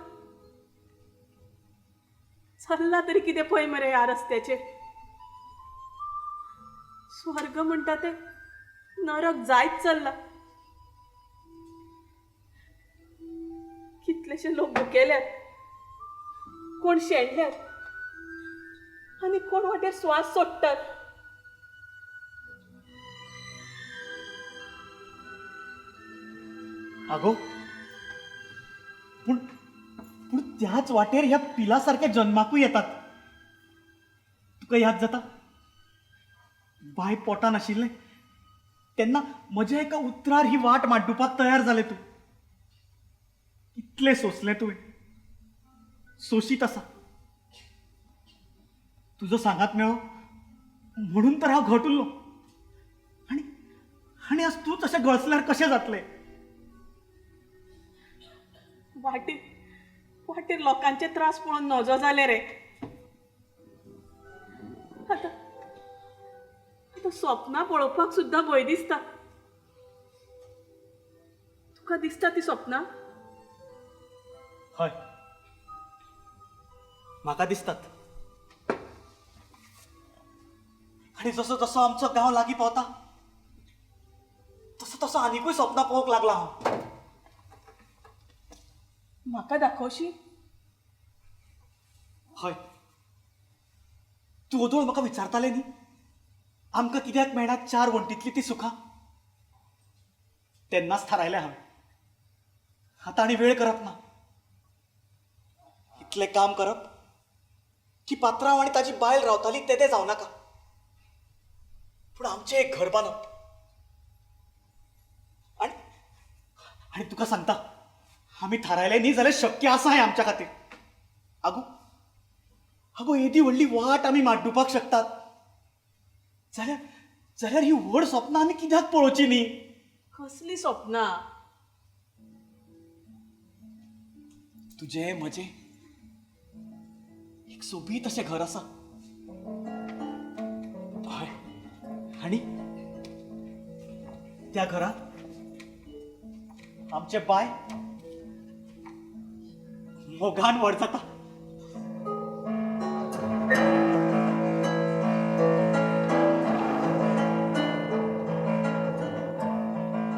चल्ला तरी कितें पळय मरे ह्या रस्त्याचेर. स्वर्ग म्हणटा तें नरक जायत चल्ला. कितलेशे लोक भुकेल्यात, कोण शेणल्यात आनी कोण वाटेर स्वास सोडटात. आगो, पूण पूण त्याच वाटेर ह्या पिला सारक्या जन्माकूय येतात. तुका याद जाता बाय पोटान आशिल्लें तेन्ना म्हज्या एका उतरार ही वाट माड्डुपाक तयार जालें तूं. कितलें सोंसलें तुवें, सोशीत आसा. तुजो सांगात मेळ्ळो म्हणून तर हांव घट उरलो. आनी आनी आज तूं तशें गळसल्यार कशें जातलें? वाटेर वाटेर लोकांचे त्रास पळोवन नजो जाले रे. आतां आतां सपनां पळोवपाक सुद्दां भंय दिसता. तुका दिसता ती सपनां? हय, म्हाका दिसतात. आनी जसो जसो आमचो गांव लागीं पावता तसो तसो आनिकूय सपनां पळोवंक लागला हांव. म्हाका दाखोवशी? हय, तूं ओदोळ म्हाका विचारतालें न्ही आमकां कित्याक मेळना 4 वण्टींतलीं ती सुखां? तेन्नाच थारायलें हांवें, आतां आनी वेळ करप ना. इतलें काम करप की पात्रांव आनी ताजी बायल रावताली तेदें जावं नाका, पूण आमचें एक घर बांदप. आनी आनी तुका सांगता, आमी थारायलें न्ही जाल्यार शक्य आसा हें आमच्या खातीर. आगो आगो, येदी व्हडली वाट आमी माड्डुपाक शकतात जाल्यार जाल्यार ही व्हड सपनां आमी कित्याक पळोवची न्ही? कसली सपनां? तुजें म्हजें एक सोबीत अशें घर आसा. हय, आनी त्या घरांत आमचें बाय मोगान व्हड जाता.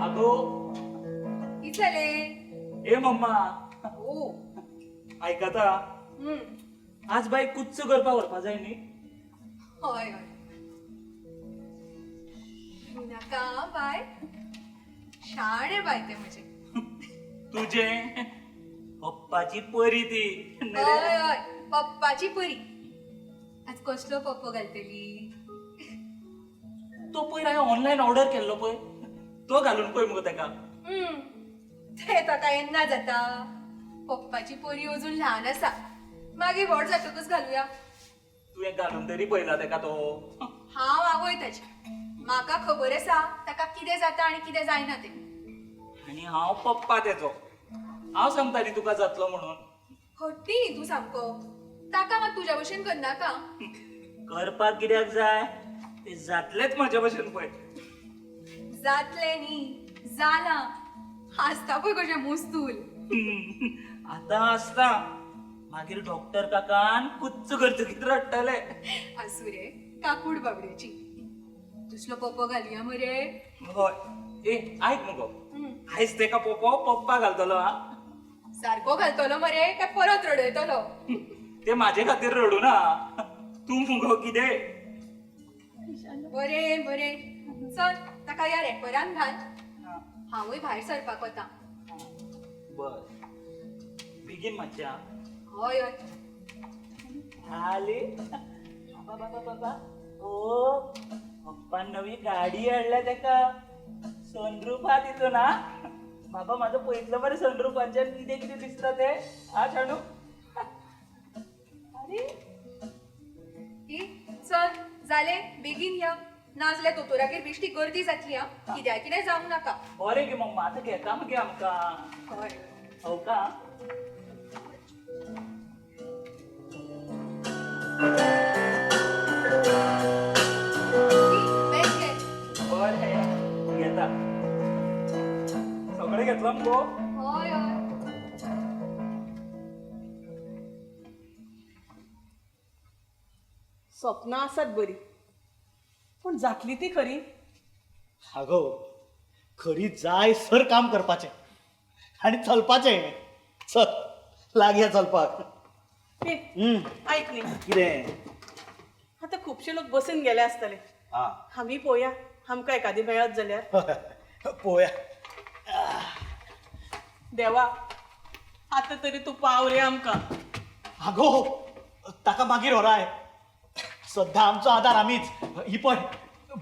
आगो. कित जालें? ए मम्मा. ओ. आयकता? आज बाई कुच्च करपाक व्हरपा जाय न्ही? हय हय, नाका बाय, शाणे बाय ते म्हजे. तुजे पप्पाची परी ती. हय हय, पप्पाची परी. आज कसलो पप्पो घालतली? तो पयर हांवें ऑनलायन ऑर्डर केल्लो पळय, तो घालून पळय मुगो ताका. ते ताका येन्ना जाता. पप्पाची परी अजून ल्हान आसा, मागीर व्हड जातकच घालुया. तुवें घालून तरी पळयला ताका तो? हांव आवय ताची, म्हाका खबर आसा ताका कितें जाता आनी कितें जायना तें. आनी हांव पप्पा तेजो, हांव सांगता न्ही तुका जातलो म्हणून. हट्टी न्ही तूं सामको, ताका मात तुज्या भशेन करनाका. करपाक कित्याक जाय, ते जातलेच म्हज्या भशेन पळय. जातलें न्ही, जालां. हांसता पळय कशें मुस्तूल. आतां आसता, मागीर डॉक्टर काकान कुच्च करतकीच रडटले. आसूं रे, काकूड बाबड्याची. दुसरो पप्पो घालया मरे? हय. ए आयक मुगो, आयज तेका पोपो पप्पा घालतलो. हा, सारको घालतलो मरे काय परत रडयतलो? ते माझे खातीर रडू ना तूं मुगो कितें. बरें बरें, चल ताका ह्या रॅपरान घाल, हांवूय भायर सरपाक वता. बर, बेगीन मातशें. हय हय. आले बाबा बाबा बाबा. ओ पप्पान नवी गाडी हाडल्या तेका, सनरूफ हा तितून. हा बाबा म्हाजो पळयतलो मरे सनरूफाच्यान कितें कितें दिसता तें. हा शाणू. अरे चल जालें, बेगीन या, नाजाल्यार दोतोरागेर बेश्टी गर्दी जातली. हा, कित्याक कितें जावंक नाका. बरें गे मम्मा, आतां घेता मगे आमकां. हय. हो का? बरें घेता, सगळें घेतलां मुगो? हय हय. सपनां आसात बरी, पूण जातली ती खरी? आगो, खरी जाय सर काम करपाचें आनी चलपाचें. चल लागया चलपाक. आयक न्ही. कितें? आतां खुबशे लोक बसीन गेले आसतले. आमी पळोवया आमकां एकादी मेळत जाल्यार. पळोवया. देवा, आतां तरी तूं पाव रे आमकां. आगो, ताका मागीर व्हराय, सद्या आमचो आदार आमीच. ही पळय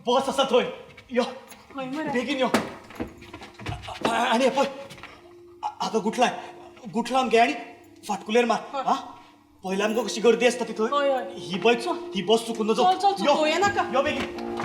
बस आसा थंय, यो बेगीन यो. आनी हे पळय आतां गुठलाय, गुठलावन घे आनी फाटकुलेर मार. हा, पयल्या मुगो कशी गर्दी आसता ती थंय. ही पळय, ही बस चुकून नजो. यो बेगीन.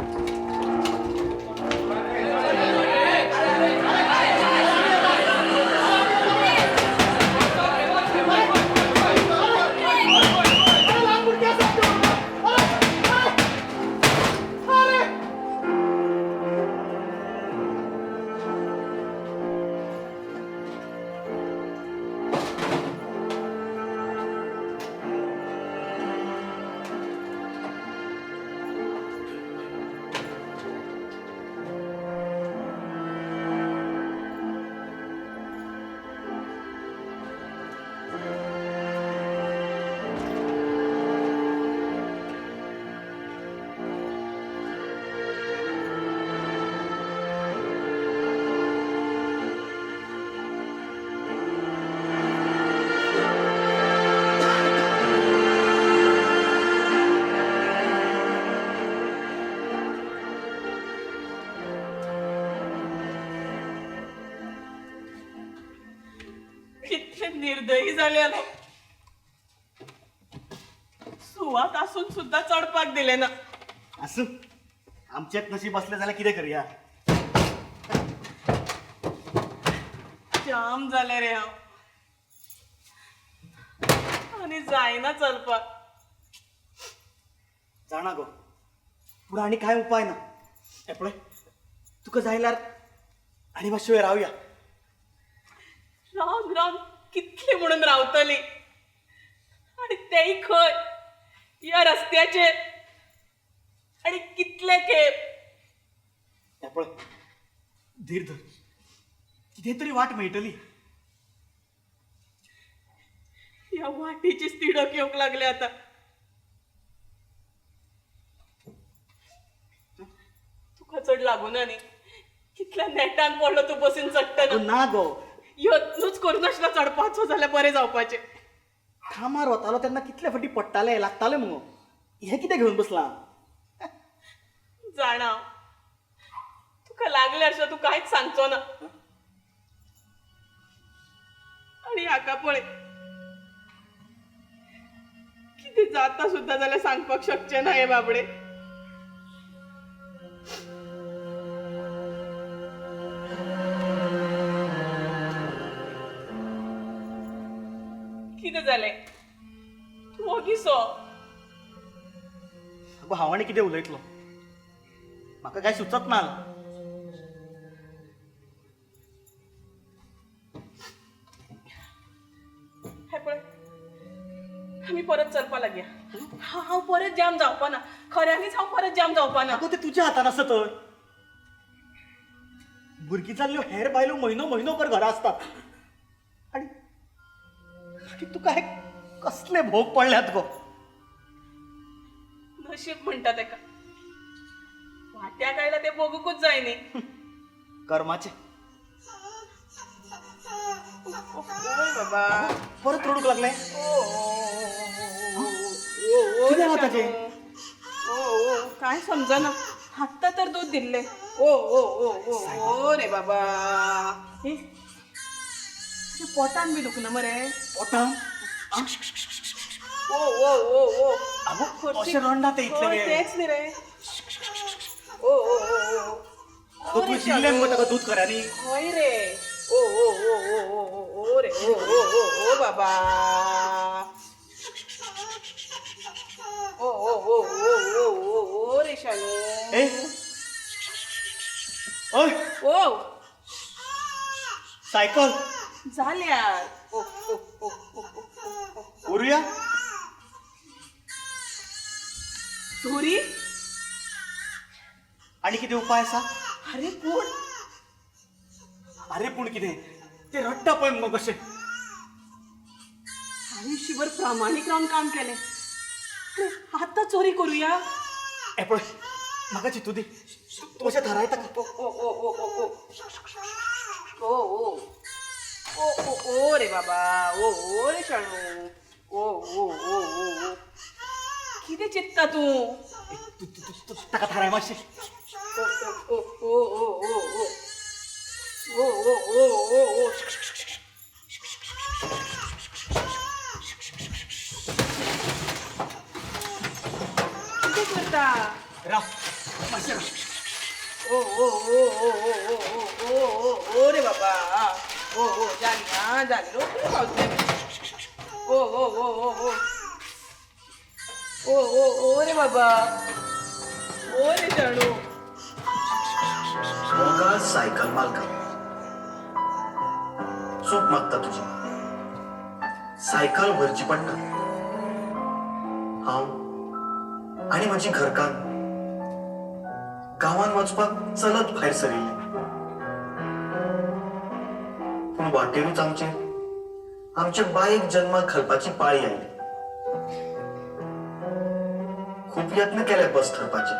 जाली आलो. सुवात आसून सुद्दां चडपाक दिलें ना. आसूं, आमचेच नशीब असलें जाल्यार कितें करया? जाम जालें रे हांव, आनी जायना चलपाक. जाणा गो, पूण आनी कांय उपाय ना. हें पळय, तुका जायल्यार आनी मातशे वेळ रावया. रावन रावन कितली म्हणून रावतली, आनी तेय खंय ह्या रस्त्याचेर, आनी कितले खेप. हें पळय, धीर धर, कितें तरी वाट मेळटली. ह्या वाटेचीच तिडक येवंक लागल्या आतां. तुका चड लागूना न्ही, कितल्या नेटान पडलो तूं बसीन चडटना. ना गो, यत्नूच करूं नासलो चडपाचो जाल्यार बरें जावपाचें. कामार वतालो तेन्ना कितले फावटी पडटाले, लागताले मुगो. हें कितें घेवन बसलां? जाणा, तुका लागल्यार सुद्दां तूं कांयच सांगचो ना. आनी हाका पळय, कितें जाता सुद्दां जाल्यार सांगपाक शकचें ना हें बाबडे. कितें जालें? तूं ओगी सो. अगो, हांव आनी कितें उलयतलो? म्हाका कांय सुचत ना. हें पळय, आमी परत चलपा लागया. हांव परत जाम जावपा ना, खऱ्यांनीच हांव परत जाम जावपा ना. अगो, तें तुज्या हातान आसा तर. भुरगीं जाल्ल्यो हेर बायलो म्हयनो म्हयनो भर घरा आसतात, आनी आनी तुका हे कसले भोग पडल्यात गो? नशीब म्हणटा तेका, वाट्याक आयला तें भोगुकूच जाय न्ही. कर्माचें. बाबा, परत रडूंक लागलें. ओ ओ, कितें जालां ताजें? ओ ओ, कांय समजना. आत्तां तर दूद दिल्लें. ओ ओ ओ ओ ओ रे बाबा, ए, तुज्या पोटान बी दुखना मरे? पोटान? ओ ओ ओ ओ. आगो, अशें रडना तें इतले हय, वेळ. तेंच न्ही रे. ओ ओ ओ ओ. अगो, तुवें दिल्लें मुगो ताका दूद खऱ्यांनी. हय रे. ओ ओ ओ ओ ओ ओ ओ रे, ओ ओ ओ ओ बाबा, ओ ओ ओ ओ ओ ओ ओ रे शानू. ए, ओय. ओ. सायकल. जाल्यार ओ ओ ओ ओ ओ. उरुया. चोरी. आनी कितें उपाय आसा? अरे पूण, अरे पूण कितें? तें रडटा पळय मुगो कशें. आयुष्यभर प्रामाणीक रावन काम केलें, अरे आतां चोरी करुया? हें पळय, म्हाका चिंतू दी. तूं अशें थारायता. ओ ओ ओ ओ ओ ओ ओ ओ ओ ओ ओ रे बाबा, ओ ओ रे शाणू, ओ ओ ओ ओ ओ. कितें चिंत्ता तूं? तूं तूं तूं ताका थाराय मातशें. ओ ओ ओ ओ ओ ओ ओ ओ ओ ओ ओ. कितें करता? राव मातशें, राव. ओ ओ ओ ओ ओ ओ ओ ओ ओ ओ रे बाबा, ओ ओ, जाली आं, जाली, रोखडी पावतलें. ओ ओ ओ ओ ओ ओ ओ ओ रे बाबा, ओ रे शाणू. मोगाळ सायकल मालका, चूक मागता तुजी. सायकल व्हरची पडटा. हांव आनी म्हजी घरकान्न गांवांत वचपाक चलत भायर सरिल्ले, पूण वाटेरूच आमचे आमचे बायक जन्माक घालपाची पाळी आयली. खूब यत्न केले बस धरपाचे,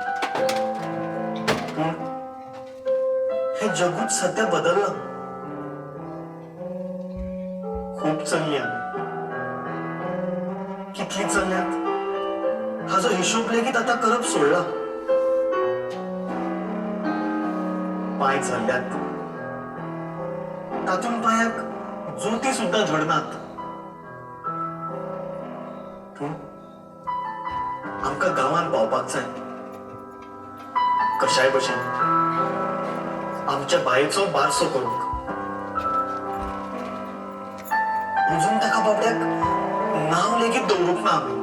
पूण हे जगूच सध्या बदललं. खूब चलली आमी. कितली चलल्यात हाजो हिशोब लेगीत आतां करप सोडला. पांय चल्ल्यात, तातूंत पांयाक जोती सुद्दां धडनात. पूण आमकां गांवांत पावपाक जाय. कशाय भशेन आमच्या बायेचो बारसो करूंक. अजून ताका बाबड्याक नांव लेगीत दवरूंक ना आमी.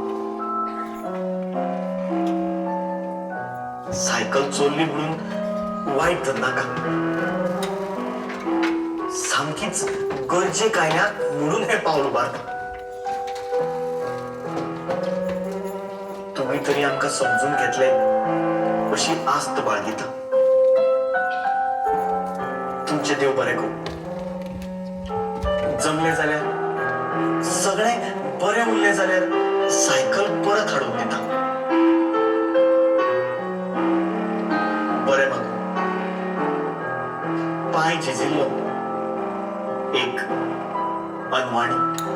सायकल चोरली म्हणून वायट धरनाका. सामकीच गरजेक आयल्या म्हणून हें पावल उबारता. तुमी तरी आमकां समजून घेतले अशी आस्त बाळगिता. तुमचें देव बरें करूं. जमलें जाल्यार, सगळें बरें उरलें जाल्यार सायकल परत हाडून दिता. बरें मागूं. पांय झिजिल्लो एक अनवाणी.